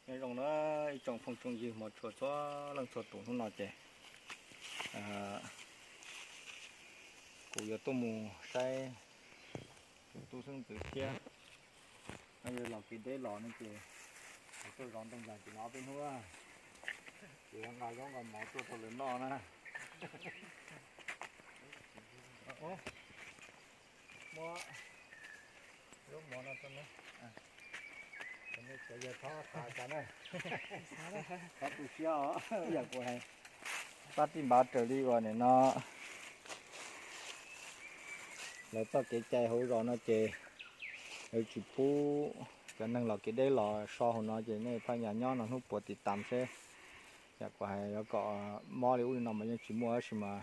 Nyob zoo na ib tsoom phooj tsoom ywg hmov tshua txhua leej txhua tus, hnub no ces kuv yuav tuaj mus saib tus tub xeeb ntxwv thiab. No yog los kev deb los no ces kuv tuaj zov ntoo yas ces no ob peb hnub ces nqa zaub nqa mov tuaj rau lawv noj na. Muab zaub mov no rau nej, nej cov yawg txhob xav cas na, txhob tu siab os. Yam kuv hais, pab tij npav raws li uas nim no lawv txoj kev cai hauv zos no ces lawv tsis pub cov neeg los kev deb los so hauv no ces nej phaj nyas nyob no hnub puav tim tas seb. Yam kuv hais yuav kom mob li ub li no mas yeej tsis muaj tab sis mas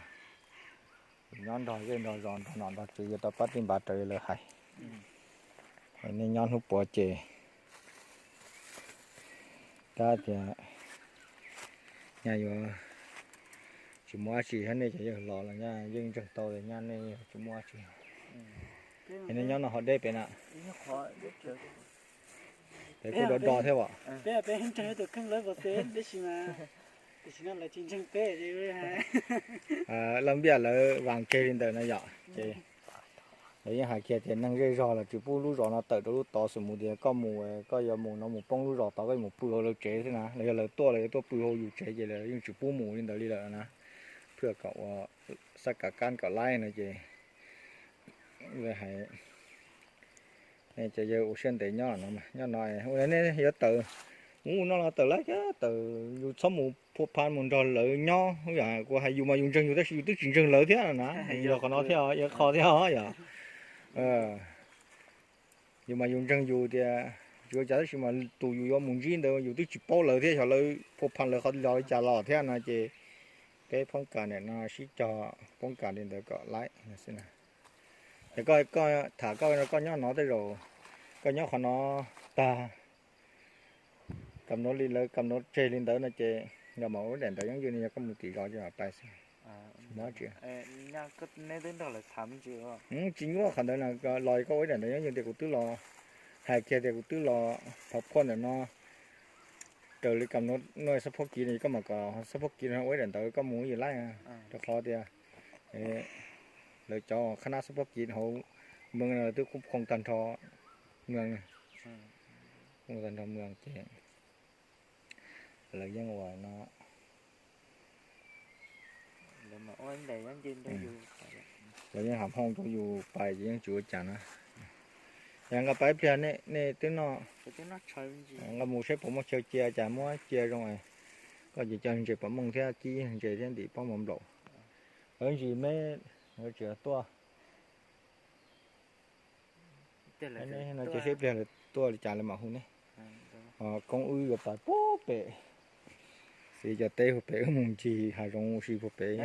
nyob nrog zej nrog zos nrog nom nrog tswv yuav tau pab tij npav raws li lawv hais. Nej nyob hnub puav ces tab tias nyaj yuav tsis muaj dab tsi thiab, nej cov yawg los los nyaj yeej ntseeg tau tias nyaj nej tsis muaj dab tsi. Es nej nyob no ho deb pem na? Pem kuj do do thiab as. Laj npiaj lawv vas kiag li ntawm no yom, ces lawv yeej hais kiag tias neeg zej zog los tsis pub lub zos no tawm rau lub tod, xwm mus tias koj mus, koj yuav mus no mus poob lub zos tod, koj yuav mus pw hauv lawv tsev xwb na, los yog lawv tuaj los yuav tuaj pw hauv yus tsev ces lawv yeej tsis pub mus li ntawd li lawm na. Phwj kom ua xab kav kab kom laib no ces hais nej cov yawg ua siab ntev nyob no, nyob no ua nej yuav tawm mus no los tawm laib thiab, tawm yus txhob mus phua pha mus nrog lawv nyob. Kuv hais yus mas yus ntseeg yus tab sis yus twb tsis ntseeg lawv thiab na, yog qhov no thiab, yog qhov thiab yom. Yus mas yus ntseeg yus tias tsis ua cas tab sis mas tus yus yuav mus ntsib ntawd yus twb tsis paub lawv thiab, xyov lawv phua pha lawv qhov zos li cas los thiab no ces peb phooj kam nim no sib cog poob kam li ntawd kom laib xwb na. Es koj tham koj, koj nyob no tej zaum koj nyob qhov no tag, kam nuav li lawv kam nuav tseg li ntawd no ces yog mas ua daim ntawv yeeb yws ne, yog koj mus tim zos ces mam pais xwb. Tsis nyuaj qhov ntawd na, los koj ua ib daim ntawv yeeb yws tias kuv twb los hais kiag tias kuv twb los thov phuaj ntawm no raws li kam nuav xab phob kiv no, koj mam kom xab phob kiv no ua ib daim ntawv koj mus yws laib, rau qhov tias lawv cov qhab nab xab phob kiv hauv mws no twb khoom tag nrho mws, khoom tag nrho mws ces lawv yeej ua no, lawv yeej ham hoo rau yus pais ces yeej tsis ua cas na. Yog nqa pais ib pliag nej twb noj, nqa mus saib puas muaj chaw cia, cas muab cia zoo, koj ces coj ntses pom mooj thiab kib ntses thiab ntim pob mov nplaum. Ntsis me tsis tuaj no ces seb pliag lawv tuaj li cas lawv mam hu ne. Koob wb yuav pais puag pem, xws cov teb puag pem, wb mus ncig hav zoov ua si puag pem.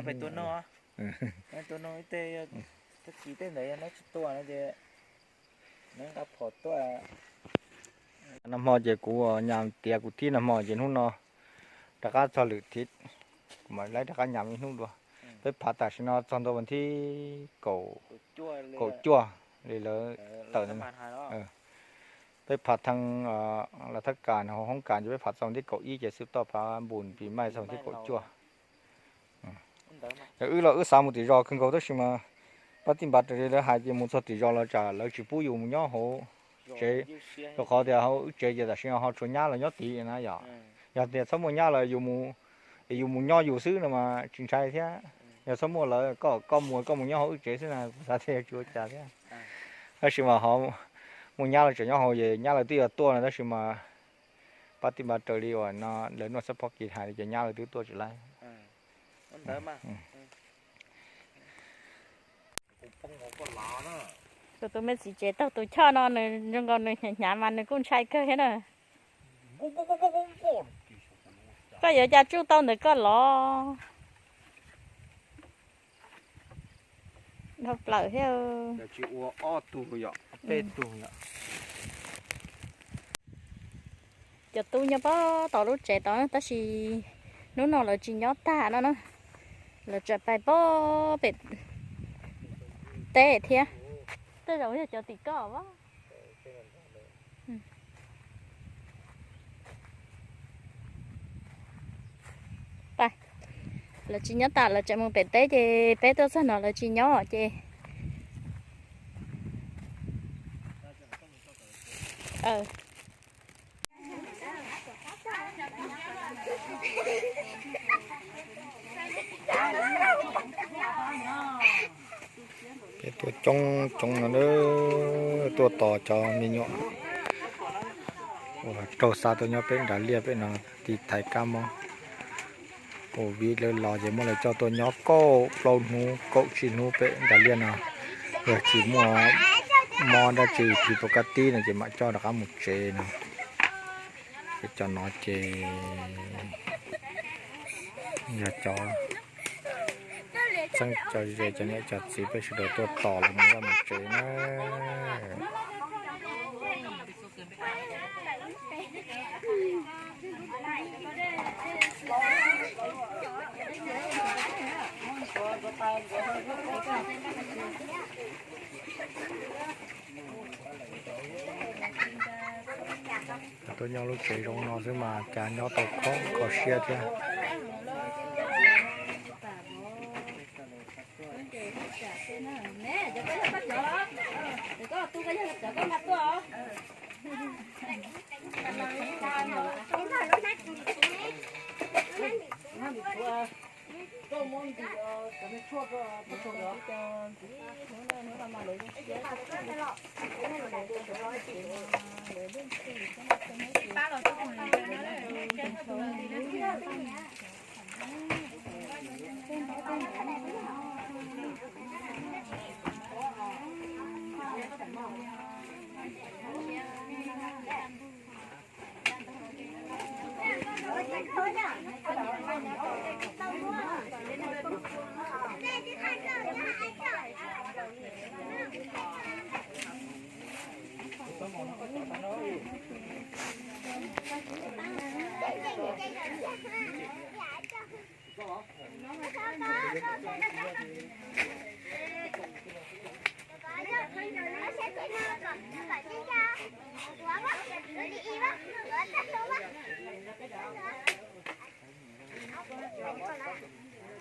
Nag hmo ces kuv nyas tiav kuv thib nag hmo ces hnub no rov qab txog lwm thib, kuv mam li rov qab nyas ib hnub dua. Peb phav tam sim no txog ntua vas thib kaum cuaj li lawv tawm. Peb phav thaj, lawv thaj kam hauv hoob kas ces peb phav txog vas thib kaum ib ces xwb toj phav npus pis maij txog vas thib kaum cuaj. Yog wb los wb xav mus tim zos kawg nkaus tab sis mas pab tij npav raws li lawv hais ces mus txog tim zos los tsam lawv tsis pub yus mus nyob hauv tsev, rau qhov tias hauv wb tsev ces tam sim no ho tshuav nyab los nyob tid na yom. Yog tias txhob muaj nyab lawm yus mus, es yus mus nyob yus xwb no mas tsis ntshai thiab. Yog txhob muaj lawv, koj, koj mus, koj mus nyob hauv wb tsev xwb na kuv xav tias tsis ua cas thiab. Tab sis mas ho muaj nyab lawv tseem nyob hauv ces nyab lawv twb yuav tuaj no tab sis mas pab tij npav raws li uas no lawv nuaj xab phob kis hais li ces nyab lawv twb tuaj tsis laib. Kuv tus me txiv tsev taug tus choj no nws zoo nkaus nws hnyav hnyav mas nws kuj ntshai kawg thiab na. Koj yuav cas tsuj tau ntawm koj los? Dhau plaws thiab. Tsis ua ob tug yom, peb tug yom. Cov tub nyob pab tom lub tsev tod tab sis hnub no lawv tsis nyob tag no na, lawv tseem pais pab pem teb thiab. Tej zaum yog cov tim koj as. Lawv tsis nyob tas, lawv tseem mus pem teb ces peb tuaj txog no lawv tsis nyob ces peb tuaj coob coob no, tuaj tos cov me nyuam uas raug xa tuaj nyob peb nram liaj peb no, tiv thaiv kab mob. Covid lawv los ces muab lawv coj tuaj nyob kaum plaub hnub kaum tsib hnub pem nram liaj no, yog tsis muaj mob dab tsi, tsis pom kab tib no ces mam coj rov qab mus tsev no. Peb cov no ces yog cov txheeb cov ze, cov niam cov txiv peb sawv daws tuaj tos lawv mus vaj mus tsev na. Tuaj nyob lub tsev zoo no xwb mas cas nyob tau khoob kho siab thiab.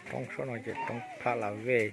Roob sab no ces roob Phaj Las Vej.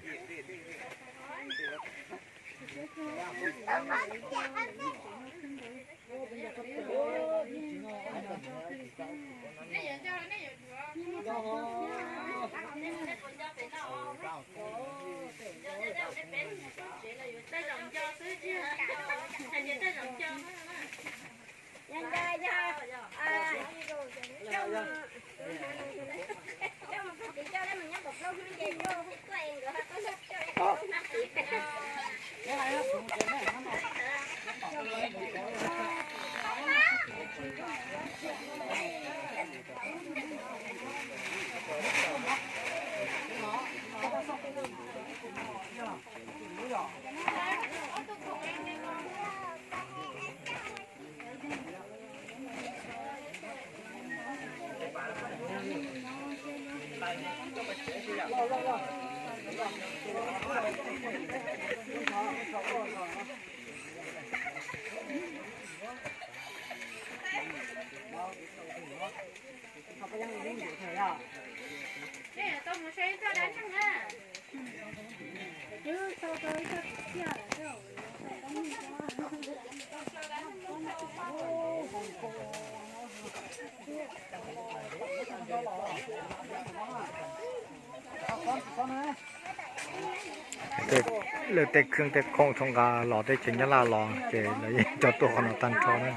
Lawv tej khoom tej khoom thaum nqa los teb chaws Nyab Laj los ces lawv yeej coj tuaj qhov no tag nrho na.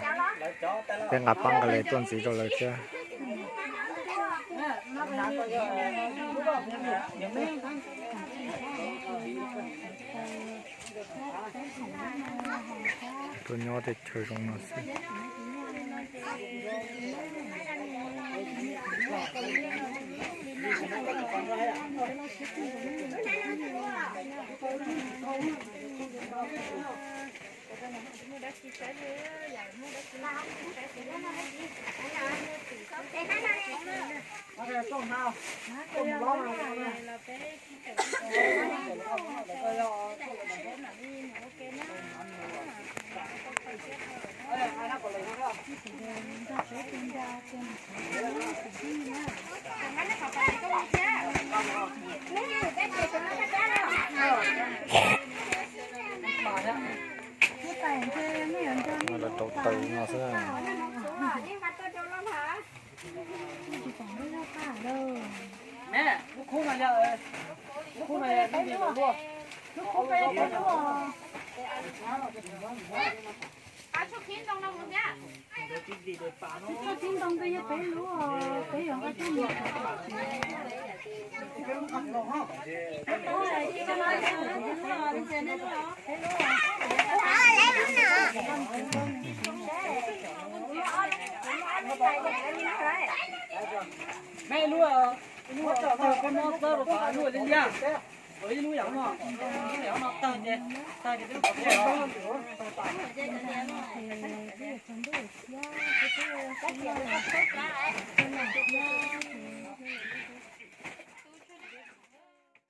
Peb nqa pab nqa le tuaj ntxiv rau lawv thiab. Tuaj nyob tej chaw zoo no xwb. Ne, lub khub no yog, lub khub no yog lub peb lub, lub khub peb lub. Tsis txhob txhib ntoo, yog peb lub, peb yuav nqa tuaj mus. Meb lub, lub tso koj mob txob rau tom lub li liaj. Ib lub yam no, ib lub yam no tawg ces, tawg ces peb lub qhov tseg os.